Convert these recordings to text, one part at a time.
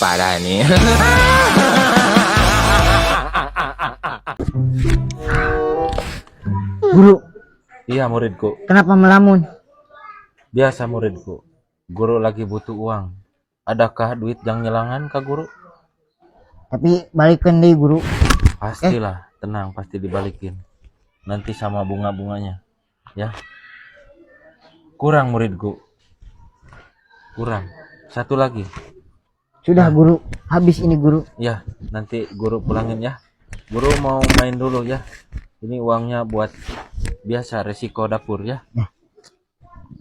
Parah nih. Guru, Iya muridku. Kenapa melamun? Biasa muridku. Guru lagi butuh uang. Adakah duit yang nyelangan kak guru? Tapi balikin deh guru. Pastilah, tenang, pasti dibalikin. Nanti sama bunga-bunganya, ya. Kurang muridku. Kurang. Satu lagi. Sudah guru, habis ini guru. Ya, nanti guru pulangin ya. Guru mau main dulu ya. Ini uangnya buat biasa resiko dapur ya. Ya.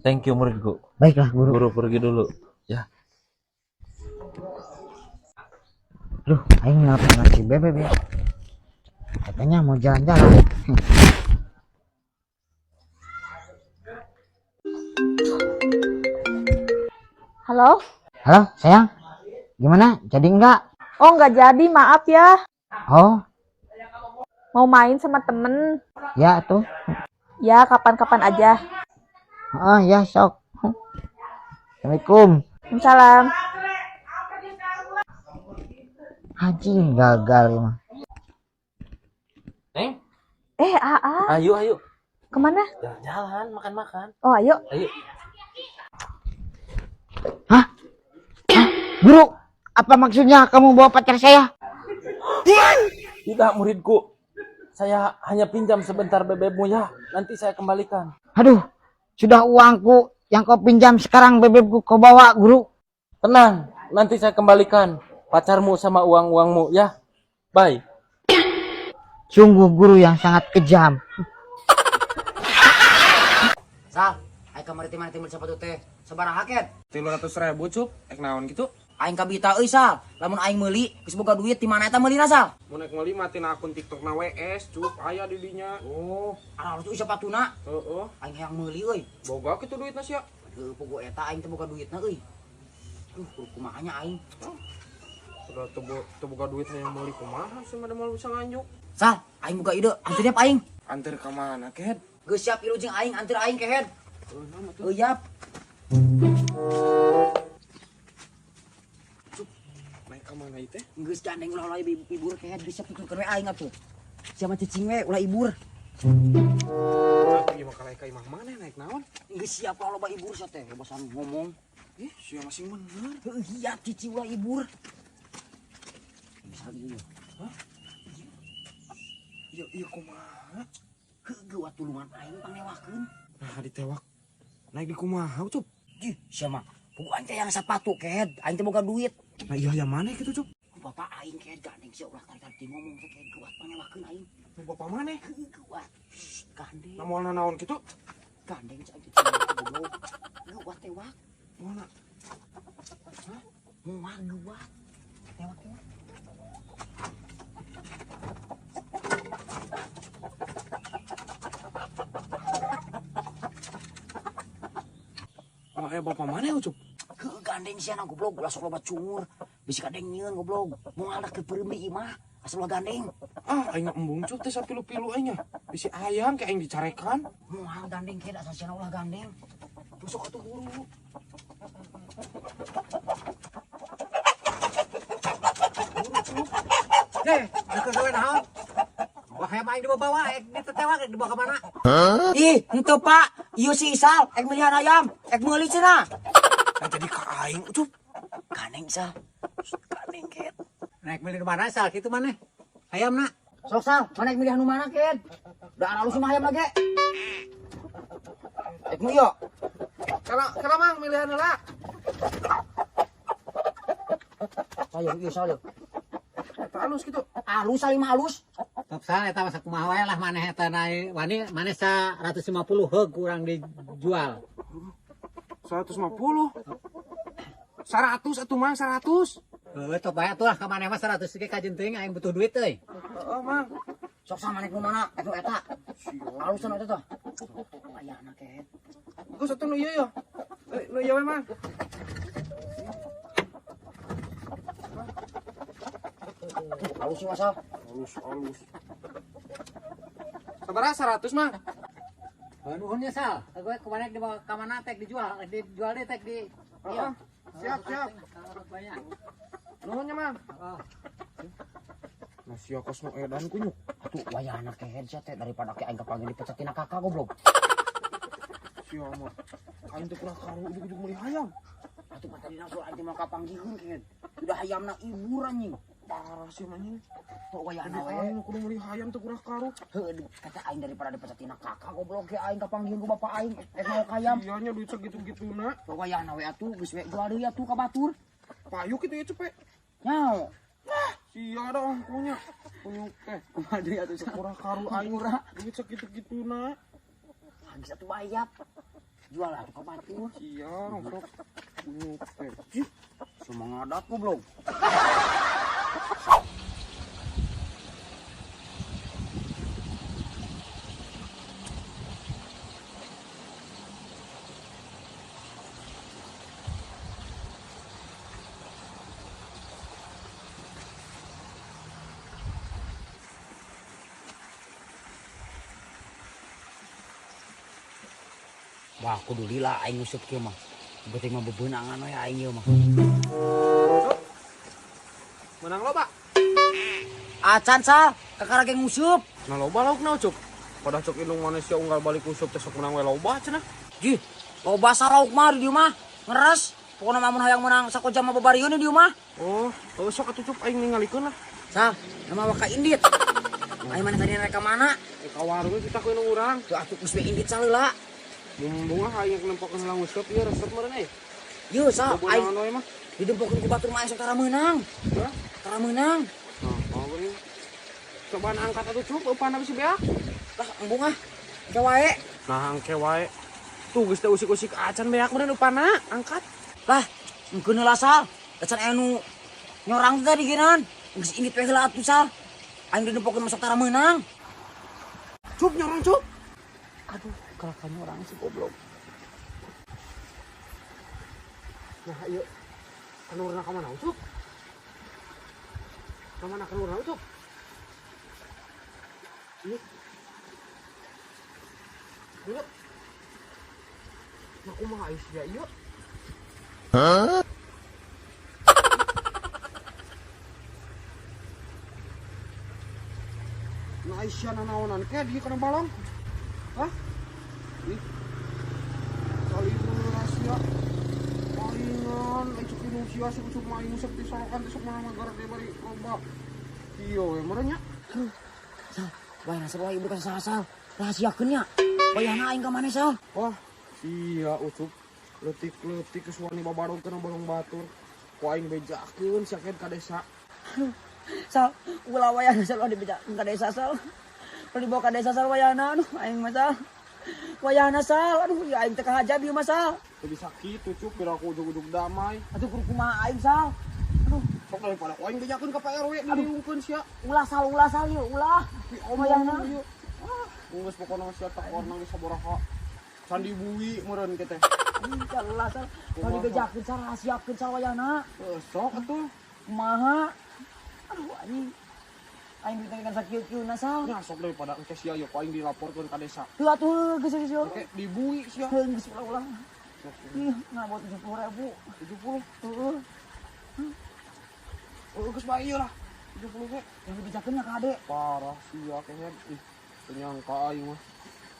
Thank you muridku. Baiklah guru. Guru pergi dulu ya. Duh, aing nelpon si Bebeb ya. Katanya mau jalan-jalan. Halo? Halo, sayang. Gimana? Jadi enggak? Oh, nggak jadi, maaf ya. Oh, Mau main sama temen. ya tuh. Ya, kapan-kapan aja. Oh, ya sok. Assalamualaikum. Salam. Anjing gagal mah. Neng, Aa, ayo ayo. Kemana? Jalan-jalan, makan-makan. Oh, ayo. Ayo. Hah? Hah? Guru, apa maksudnya kamu bawa pacar saya? Tidak muridku. Saya hanya pinjam sebentar bebebmu ya. Nanti saya kembalikan. Aduh, sudah uangku yang kau pinjam sekarang bebebku kau bawa, guru. Tenang, nanti saya kembalikan pacarmu sama uang-uangmu ya. Bye. Sungguh guru yang sangat kejam. Sal, aing kamari teh mana teh meuli sepatu teh. Sabaraha ket? 300.000 cup, ek naon gitu? Aing kabita euy Sal, lamun aing meuli geus boga duit di mana eta meulina Sal? Mun ek meuli mah tina akun TikTok na WS cup, aya di dinya. Oh, alus euy sepatuna. Heeh, Aing hayang meuli euy. boga kitu duitna sia. Heuh, pogo eta aing teh boga duitna euy. Duh, kudu kumaha nya aing. Udah teu boga duit hayang meuli kumaha sih mah moal bisa nganjuk. Sal, aing boga ide, anteur yap aing. Anteur ka mana kehed? Geus siap ilu jeung aing, anteur aing kehed. Heuh, yap. Naik ka mana ieu teh? Geus gandeng ulah ulah ibur kehed, geus siap tuturkeun we aing atuh. Sia mah cicing we ulah ibur. Ieu mah kaleh ka imah maneh naik naon? Geus siap ulah loba ibur sia teh, bosan ngomong. Ih, sia masih bener. Heuh, siap cici ulah ibur. Misal ieu. Hah? Ieu ieu kumaha? Heuh, geuwat tulungan aing pangnewakeun. Nah, ditewak. Naik di kumaha, Cup? Ih, sia mah puguh aing teh yang sepatu kehed, aing teh boga duit. Nah, iya yang mana gitu, Cup? Bapak aing kehed gandeng sia ulah tarik-tarik ngomong teh kehed geuwat pangnewakeun aing. Nu bapak maneh? Heuh, geuwat. Shh, gandeng. Nah, moal nanaon kitu? Gandeng sia aing teh goblok. Geuwat tewak. Moal. Hah? Moal geuwat. Tewak tewak. Moal aya bapak maneh, Cup? Heuh, gandeng sia na goblok, ulah sok loba cungur. Bisi kadeng nyieun goblok. Moal da keur peureum di imah, asal ulah gandeng. Ah, aing embung Cup teh sapilu-pilu aing nya. Bisi ayam kayak aing dicarekan. Moal gandeng kehed asal sia ulah gandeng. Tusuk atuh buru. Deh, deket gawe naon? Wah, hayam aing dibawa, ek ditetewak, ek dibawa ke mana? Ih, henteu Pak. Ieu si Isal, ek meuli ayam, ek meuli cenah. Nah, jadi ka aing, Cup. Gandeng Sal. Gandeng kehed. Naik meuli nu mana Sal, kitu maneh? Hayamna. Sok Sal, mana ek milih anu mana kehed? Da alus mah hayam lagi. Ek nu ieu. Kala mang milihan heula. Sayo ieu Sal. Eta alus kitu. Alus Sal mah alus. Top Sal eta mah sakumaha wae lah maneh eta nae wani maneh 150 heug kurang dijual. 150. 100 atuh Mang, 100. Heuh, top bae atuh lah ka maneh mah 100 ge kajeun teuing aing butuh duit euy. Heeh, Mang. Sok sama maneh nu mana? Ek nu eta. Alusan eta tah. Ayana kehed. Geus atuh nu ieu ya. Nu ieu we, Mang. Alus sih Sal. Alus, alus. Sabaraha 100, Mang? Nuhun nya Sal. Gue kemana dibawa ka mana tek dijual, dijual deh tek di. Heeh. Siap, siap. Banyak. Nuhun nya, Mang. Heeh. Nah, sia kos nu edan kunyuk. Atuh wayahna kehed sia teh daripada ke aing kapanggil dipecat tina kakak goblok. Sia mah. Aing teh kurang karu ujug-ujug meuli hayam. Atuh mah tadi nafsu aing teh mah kapanggihkeun kehed. Udah hayamna ibur anjing. Parah sih anjing. Tuh wayahna Aduh, we. aing kudu meuli hayam teh kurang karu. Heuh kata aing daripada dipecat tina kakak goblok ge aing kapanggihkeun ku bapak aing rek mau hayam. Iya nya duit segitu-gituna. Tuh wayahna we atuh geus we jual deui atuh ka batur. Payu kitu ya cepe. Nyao. Sia dah ongkonya. Kunyuk teh. Kumaha deui atuh Teu kurang karu aing. Duit segitu-gituna. Geus atuh bayap. Jual atuh ka batur. Sia rongsok. Kunyuk teh. Semangat goblok. Wah, kudu lila aing nguseup kieu mah. Beuting mah bebeunangan we aing ieu mah. Menang loba. Acan Sal, kakara ge nguseup. Nah loba laukna Ucup. Pada cok indung manusia unggal balik useup teh sok menang we loba cenah. Jih, loba salauk mah di dieu mah. Ngeres. Pokona mah mun hayang menang sakojam mah babarieun di dieu mah. Oh, heuh sok atuh Cup aing ningalikeun lah. Sal, nama waka indit. Aing mana tadi rek ka mana? Ka warung kita ku indung urang. Tuh atuh geus we indit saleula. Mumbung lah aing nempokeun heula nguseup ieu resep meureun euy. Yeuh Sal, aing Bebeunangan we mah. didempokeun ku batur mah aing sok tara meunang. Hah? Tara meunang. Nah, mau geuning. Cobaan angkat atuh Cup, eupan bisi beak. Lah embung ah. Engke wae. Nah, engke wae. Tuh geus teh usik-usik acan beak meureun eupana, angkat. Lah, engkeun heula Sal. Acan aya nu nyorang teh tadi geunan. Geus indit we heula atuh Sal. Aing didempokeun mah sok tara meunang. Cup nyorang Cup. Aduh, kelakan orang si goblok. Nah, ieu kanurna ka mana Ucup? Ka mana kanurna Ucup? Ieu. Ieu. Nah, kumaha ieu sia ieu? Hah? Nah, sia nanaonan ke di kana balong? Hah? Ih. Kali rahasia. Palingan aing cek indung sia sok cuk mah aing nguseup di solokan teh sok menang gara dia bari loba. Iya we meureun nya. Sal, wayahna sarua ieu ka saha Sal. Rahasiakeun nya. Wayahna aing ka maneh Sal. Wah, sia Ucup. Leutik-leutik geus wani babarog kana balong batur. Ku aing bejakeun sia ka desa. Sal, ulah wayahna Sal ulah dibejakeun ka desa Sal. Ulah dibawa ka desa Sal wayahna aduh aing mah Sal. Wayahna Sal, aduh ya aing teh kahaja bieu mah Sal. Teu bisa kitu Cup, biar aku ujug-ujug damai. Atuh kudu kumaha aing Sal. Aduh, Sok daripada ku aing bejakeun ka Pak RW diliungkeun sia. ulah Sal, ulah Sal ieu, ulah. Wayahna. Ieu. Ah, geus pokona sia takorna geus sabaraha. Candi bui meureun kieu teh. Ih, Sal, ulah Sal. Ulah dibejakeun Sal, rahasiakeun Sal wayahna. Heuh, sok atuh. Kumaha? Aduh anjing. Aing duit kan sakieu-kieu Sal. Nya sok daripada engke sia ieu ku aing dilaporkeun ka desa. Teu atuh geus geus geus. Engke dibui sia. Heuh geus ulah-ulah. Ih, ngabot 70.000. 70. Heeh. Heuh geus bae ieu lah. 70 ge. Yang dibejakeun nya ka ade. Parah sia kehed. Ih, teu nyangka aing mah.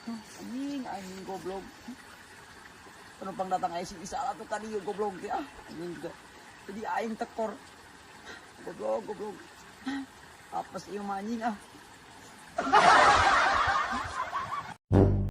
Anjing, anjing goblok. Penumpang datang aya si Isa atuh ka dieu goblok teh ah. Anjing teh. Jadi aing tekor. Goblok, goblok. Apes ieu mah anjing ah.